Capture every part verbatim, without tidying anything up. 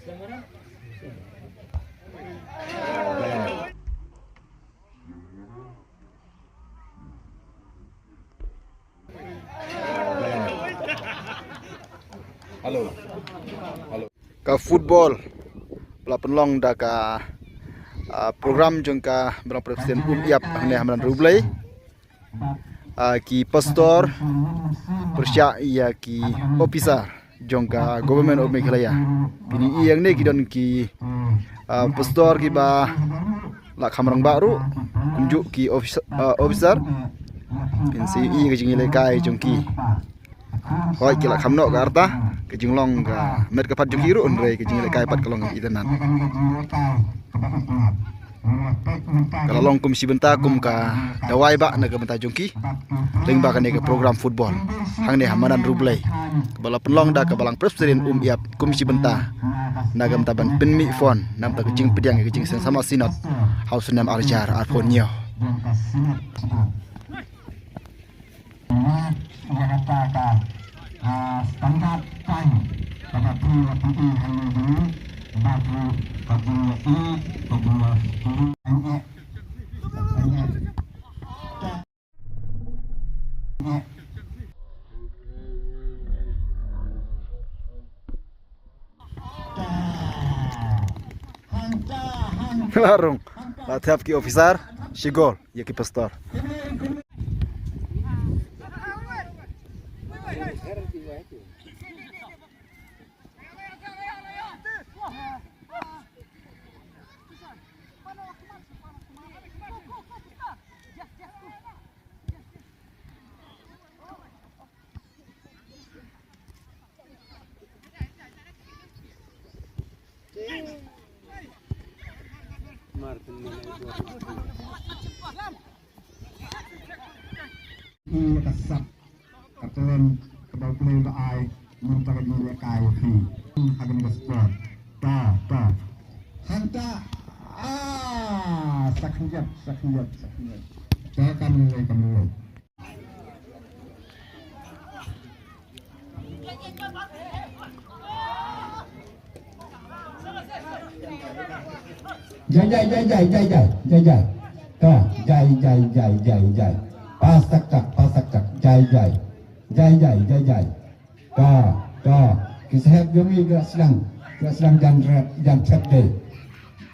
Hello. Hello. Ka football ba la pynlong da ka, ah, program jong ka Balang Presbyterian Umïap hangne ha Madan Riwblei. Ah, ki pastor pyrshah ïa ki officer jong ka Government of Meghalaya. Phin ïohi hangne ki don ki, ah, pastor kiba la kham rangbah ruh, kumjuh ki officer, ah, officer. Phin sa ïohi ka jingïalehkai jong ki. Hooid, ki la kham noh ka rta, ka jinglong ka met ka phad jong ki ruh, hynrei ka jingïalehkai pat ka long itynnad. Ka la long kum shi bynta kum ka dawai bah na ka bynta jong ki lyngba kane ka program football hangne ha Madan Riwblei, ba la pynlong da ka Balang Presbyterian Umïap kum shi bynta na ka bynta ban pynmih fund na ka bynta ka jingpdiang ïa ka jingseng samla Synod ha u snem ar hajar arphew hynñiew. Ïa kata ka, ah, standard time kaba phi ïa phi hangne jong ngi, bad ruh ka jingïa i, ka jingïa i. La rung, la thep ki officer, shi gol ïa ki pastor. Ïa ka sap ka talent kaba U Blei u la ai, mynta ka jingïalehkai ïa phi. Hagen ka sport. Ta, ta. Hangta. Ah, sa khyndiat, sa khyndiat, sa khyndiat. Ta, kam lei, kam lei. Jai, jai, jai, jai, jai, jai, jai, jai. To, jai, jai, jai, jai, jai. Pas tak tak, pas tak tak. Jai, jai. Jai, jai, jai, jai. To, to. Ki sahep jong ngi ki la sdang. Ki la sdang jan rep, jan thep dei.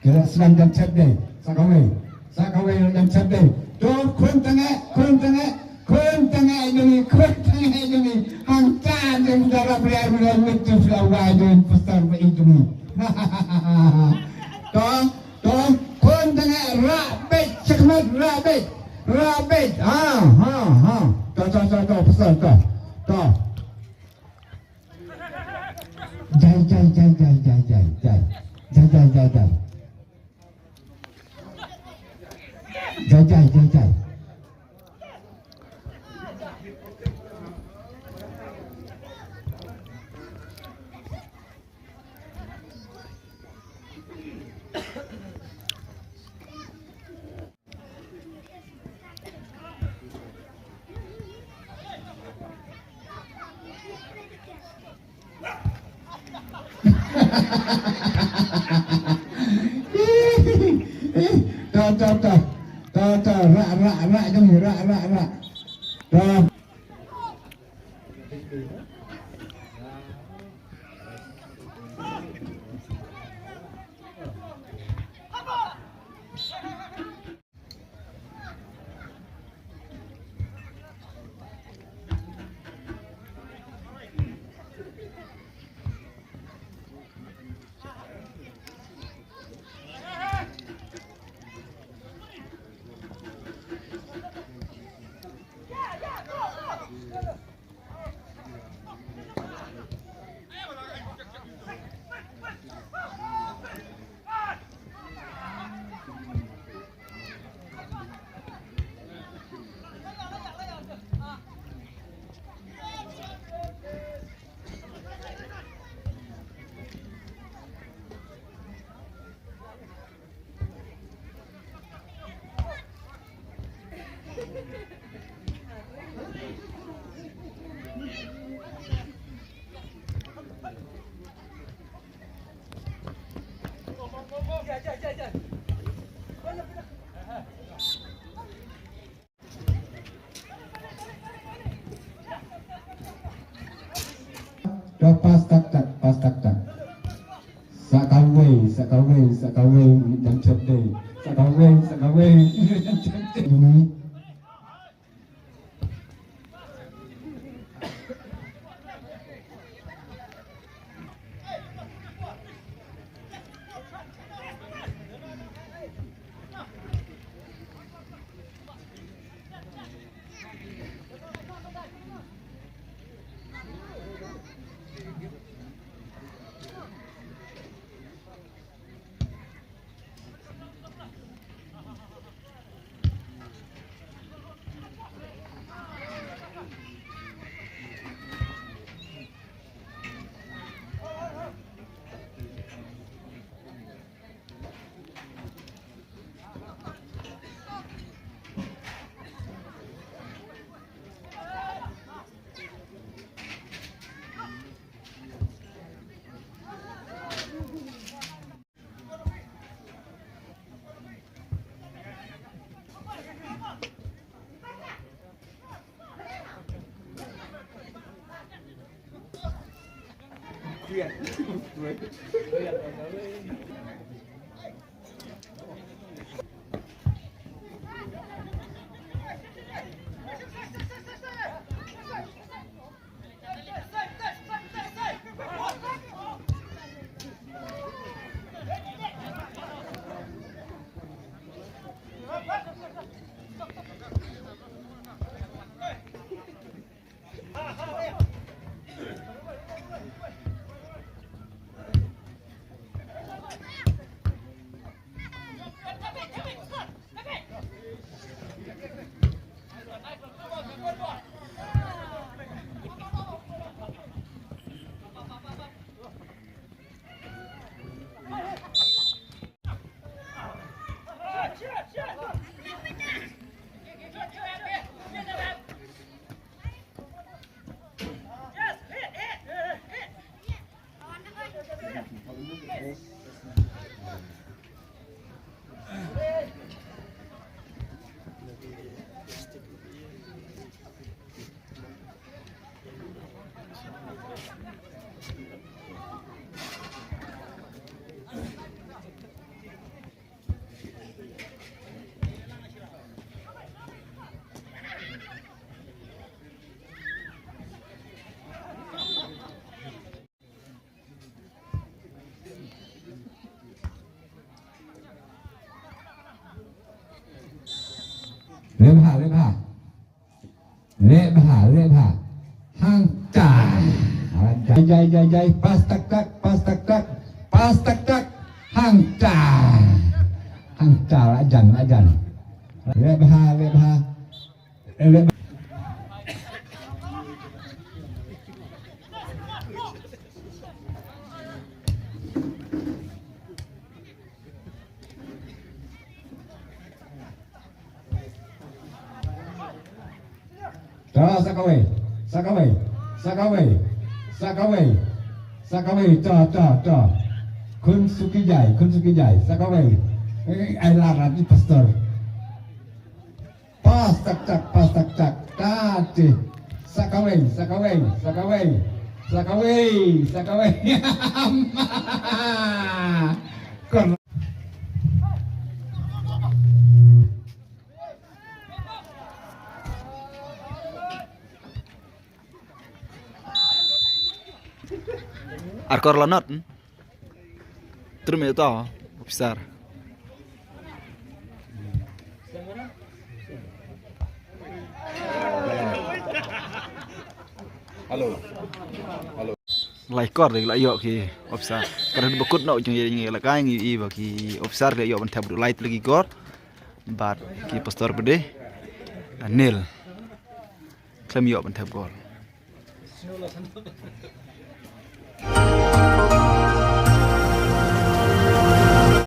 Ki la sdang jan thep dei. Sa kawei. Sa kawei jan thep dei. To, khun tangeh, khun tangeh. Khun tangeh jong ngi, khun tangeh jong ngi. Hangta jong dara bria bria mitu sila wa jong pastor ba i jong ngi. To, to, khun tangeh rah beit, shakmat rah beit, rah beit. Ha, ha, ha. To, to, to, to, pastor, to, to. Jai, jai, jai, jai, jai, jai, jai. Jai, jai, jai, jai. Jai, jai, jai, jai. To, to, to. To, to, rah, rah, rah, jong, rah, rah, rah. To. Dah pas tak tak, pas tak tak. Sa kawei, sa kawei, sa kawei, jam chet dei. Sa kawei, sa kawei, jam chet dei. Leh bha, leh bha. Leh bha, leh bha. Hangta. Jai, jai, jai, jai. Pas tak tak, pas tak tak. Pas tak tak. Hangta. Hangta, la jan, la jan. Leh bha, leh bha. Leh bha. To, sa kawei, sa kawei, sa kawei, sa kawei, sa kawei, to, to, to. Khun Suki Jai, Khun Suki Jai, sa kawei. Eh, ai la rat ni pastor. Pas tak tak, pas tak tak. Tati. Sa kawei, sa kawei, sa kawei. Sa kawei, sa kawei. Kor. Ar kor la not. Hmm? Trum ïa uta officer. Hello. Hello. Lai kor de la ïoh ki officer. Ka dei ba kut noh jong ïa ngi la kai ngi i ba ki officer la ïoh ban thep du lai tleki kor. Bad ki pastor bede. Anil. Khlem ïoh ban thep gol.